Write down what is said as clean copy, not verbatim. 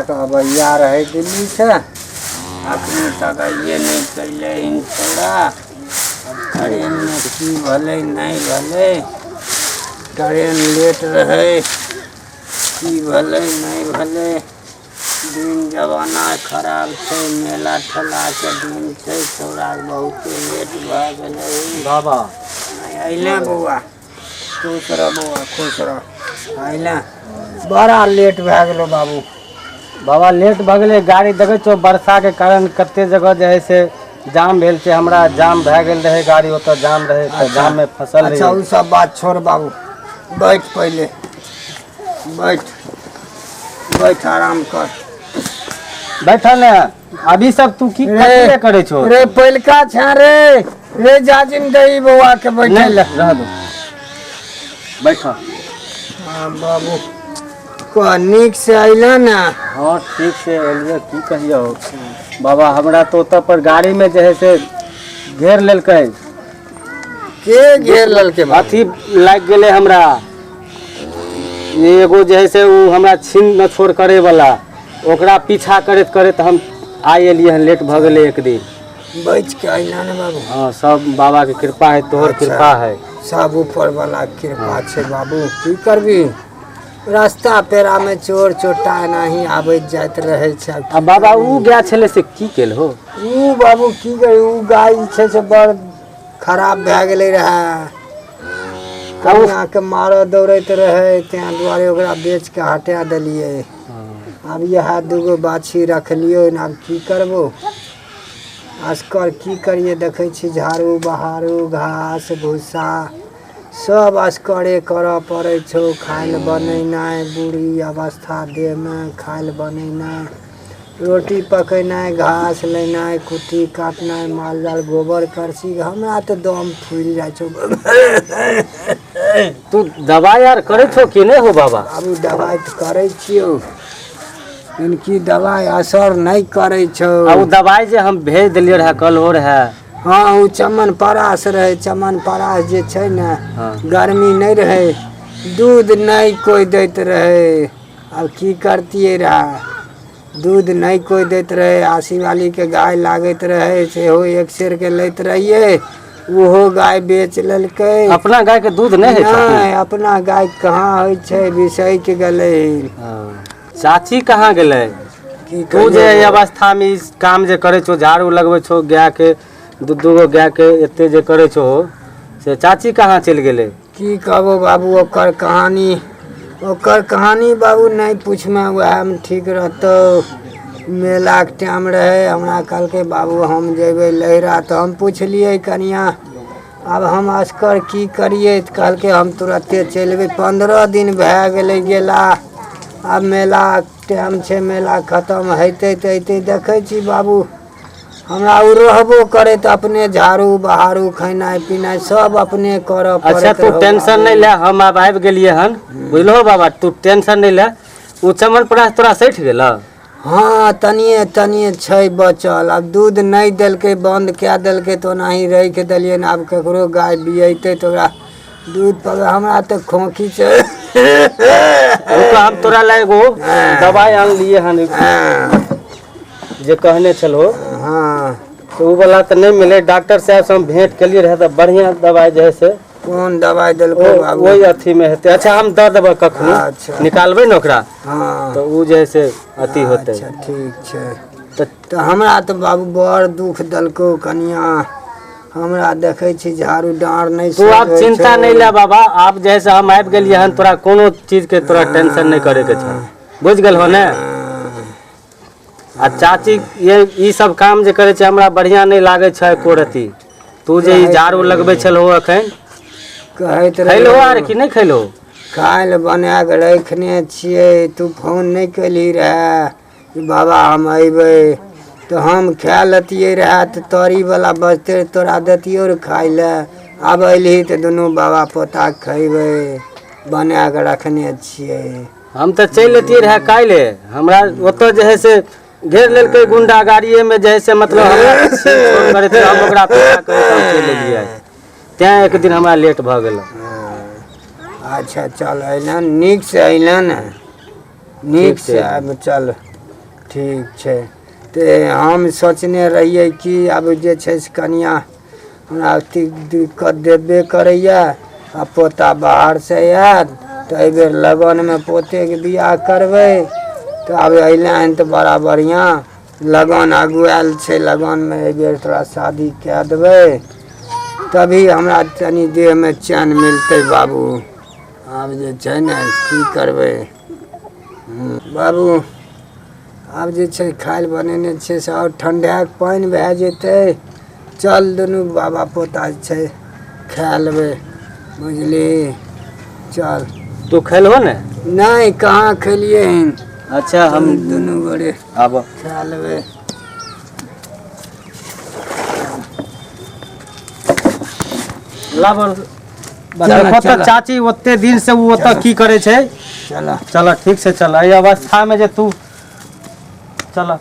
पोताके अबैया रहै दिल्लीसँ, अखनी तक अइए नहि कयलै हन छौड़ा। ट्रेनमे की भेलै नहि भेलै, ट्रेन लेट रहै, की भेलै नहि भेलै। दिन जमाना खराब छै, मेला ठेलाके दिन छै, छौड़ाके बहुते लेट भऽ गेलै। बाबा अइले बौआ, खुश रह बौआ, खुश रह। अइले बड़ा लेट भए गेलो बाबू। बाबा लेट भऽ गेलै गाड़ी, देखै छौ वर्षाके कारण कते जगह जे है से जाम भेल छै। हमरा जाम भए गेल रहै गाड़ी, ओतऽ जाम रहै तऽ जाममे फसल अच्छा, रहियै। ओ सब बात छोड़ बाबू, बैठ पहिले, बैठ बैठ, आराम कर। बैठल ने अभी सब तू की रे, कथी करै छौ? रे पहिलका छा रे, रे जाजिम दही बौआ के बैठे नहि ले। रह दो, बैठ। हाँ बाबू, कह नीक से अइला ने? हाँ ठीक से एलियै। की कहियौ बाबा, हमरा तऽ ओतऽ पर गाड़ीमे जे है से घेर लेलकै। के घेर लेलकै बाबू? अथी लागि गेलै हमरा, एगो जे है से ओ हमरा छीन न छोड़ करे वाला, ओकरा पीछा करैत करैत हम आइ एलियै हन, लेट भऽ गेलै एक दिन। बचि के अइला ने बाबू? हाँ, सब बाबा के कृपा है, तोहर अच्छा। कृपा है। सब ऊपर वाला कृपा छै बाबू, की करबी, रास्ता पेरा में चोर चोटा एनाही आबैत जाइत रहै छै। आ बाबा उ गाय छलै से की केल हो? उ बाबू की करी, उ गाय जे छै से बड़ खराब भए गेलै रहए, कनियाके मारऽ दौड़ैत रहै, तेँ दुआरे ओकरा बेच कऽ हटा देलियै। आब इएह दूगो बाछी रखलियै हन, आब की करबो असगर, की करियै। देखै छी झाड़ू बहारू घास भूसा सब असगरे करऽ पड़ै छौ, खाय लए बनेनाइ, बुढ़ी अवस्था देहमे खाय लए बनेनाइ, रोटी पकेनाइ, घास लेनाइ, कुट्टी काटनाइ, माल जाल गोबर करसी, हमरा तऽ दम फुलि जाइ छौ। तू दबाइ आर करै छौ कि नहि हो बाबा? बाबू दबाइ तऽ करै छियौ, लेकिन की दबाइ असर नहि करै छौ। आ ओ दबाइ जे हम भेज देलियै रहए कल हो रहए? हँ, ओ चमन परास रहै, चमन परास जे छै ने। हाँ। गर्मी नहि रहै, दूध नहि कोइ दैत रहै, आब की करतियै रहए, दूध नहि कोइ दैत रहै। आसी वालीके गाय लागैत रहै, सेहो एक सेरके लैत रहियै, ओहो गाय बेच लेलकै। अपना गाय के दूध नहि होइ छौ की? नहि, अपना गाय कहाँ होइ छै, बिसैक गेलै। हाँ। चाची कहाँ गेलै? की तू जे करियै? एहि अवस्था मे ई काम जे करै छौ, झाड़ू लगबै छौ गाय के, दू दू गो गाय के एते जे करै छौ, से चाची कहाँ चलि गेलै? की कहबो बाबू, ओकर कहानी, ओकर कहानी बाबू नहि पूछमे, उएहमे ठीक रहतौ। मेलाके टाइम रहै, हमरा कहलकै बाबू हम जेबै लहिरा, तऽ हम पुछलियै कनिआँ आब हम असगर की करियै, तऽ कहलकै हम तुरते चलि अयबै। 15 दिन भए गेलै गेला, आब मेला टाइम छै, मेला खतम हेतै तऽ अयतै। देखै छी बाबू, हमरा ओ रहबो करै तऽ अपने झाड़ू बहारू खेनाइ पिनाइ सब अपने करऽ अच्छा पड़ैत तू रहौ टेंशन बाबू। नहि ले, हम आब आबि गेलियै हन, बुझलहो बाबा, तू टेंशन नहि ले। ओ चमन प्रास तोरा सठि गेल? हँ, तनिए तनिए छै बचल। आब दूध नहि देलकै, बन्द कए देलकै, तऽ ओनाही राखि देलियै। आब ककरो गाय बियेतै तऽ ओकरा दूध पर हमरा तऽ खोखी छै। रुक, हम तोरा लए एगो दबाइ आनलियै हन जे कहने छलहो। हाँ। तऽ ओ वाला तऽ नहि मिलै, डॉक्टर साहब से हम भेंट केलियै रहए तऽ बढ़िआँ दबाइ जे है से। कोन दबाइ देलको बाबू? ओहि अथीमे हेतै। अच्छा, हम दऽ देबै कखनो। अच्छा। निकालबै ने ओकरा। हाँ। तऽ ओ जे है से अथी होतै। अच्छा, ठीक छै। तऽ तऽ हमरा तऽ बाबू बड़ दुख देलकौ कनिया, हमरा देखै छी झाड़ू डाँर नहि तू आब सोझ होइ चिंता छौ। नहि ले बाबा, आब जे है से हम आबि गेलियै हन, तोरा कोनो चीजके तोरा टेंशन नहि करैके छै, बुझि गेलहो ने? आ चाची ये ई सब काम जे करै छै हमरा बढ़िआँ नहि लागै छै एको रत्ती। तू जे ई झाड़ू लगबै छलहो एखन कहैत खैलहो रहियौ। आर कि नहि खैलहो? खाय लए बना कऽ रखने छियै। तू फोन नहि केलही रहए कि बाबा हम अयबै, तऽ हम खा लेतियै रहए, तऽ तरीवला बचतै तोरा दैतियौ रहए खाय लए। आब अयलही तऽ दुनू बाबा पोता खयबै, बना कऽ रखने छियै। हम तऽ चलि अयतियै रहए काल्हि, हमरा ओतऽ जे है से घेर लेलकै गुंडा गाड़िएमे, जे है से मतलब हमरा छीन छोड़ करैत रहै, हम ओकरा पीछा करैत हम चलि एलियै, तेँ एक दिन हमरा लेट भऽ गेल। अच्छा चल, अयलन नीकसँ, अयलन नीक ठीक छै। से आब चल। ठीक छै। तऽ हम सोचने रहियै कि आब जे छै से कनिआँ हमरा अथी दिक्कत देबे करैए आ पोता बाहरसँ आयत तऽ एहिबेर लगनमे पोतेके बियाह करबै। तऽ आब अयलै हन तऽ बड़ा बढ़िआँ लगन आगू आयल छै, लगनमे एहिबेर तोरा शादी कए देबै, तभी हमरा तनी देहमे चैन मिलतै बाबू। आब जे छै ने की करबै बाबू, आब जे छै खाय लए बनेने छियै से आओर ठण्डाके पानि भए जेतै। चल दुनू बाबा पोता जे छै खाय लेबै, बुझली? चल। तू खेलहो ने? नहि, कहाँ खेलियै हन। अच्छा, हम दुनू गोरे आब खा लेबै। लाब। चल, देखो तऽ चल। चाची ओते दिन से ओ ओतऽ की करै छै। चल चल, ठीक से चल। एहि अवस्था में जे तू चल।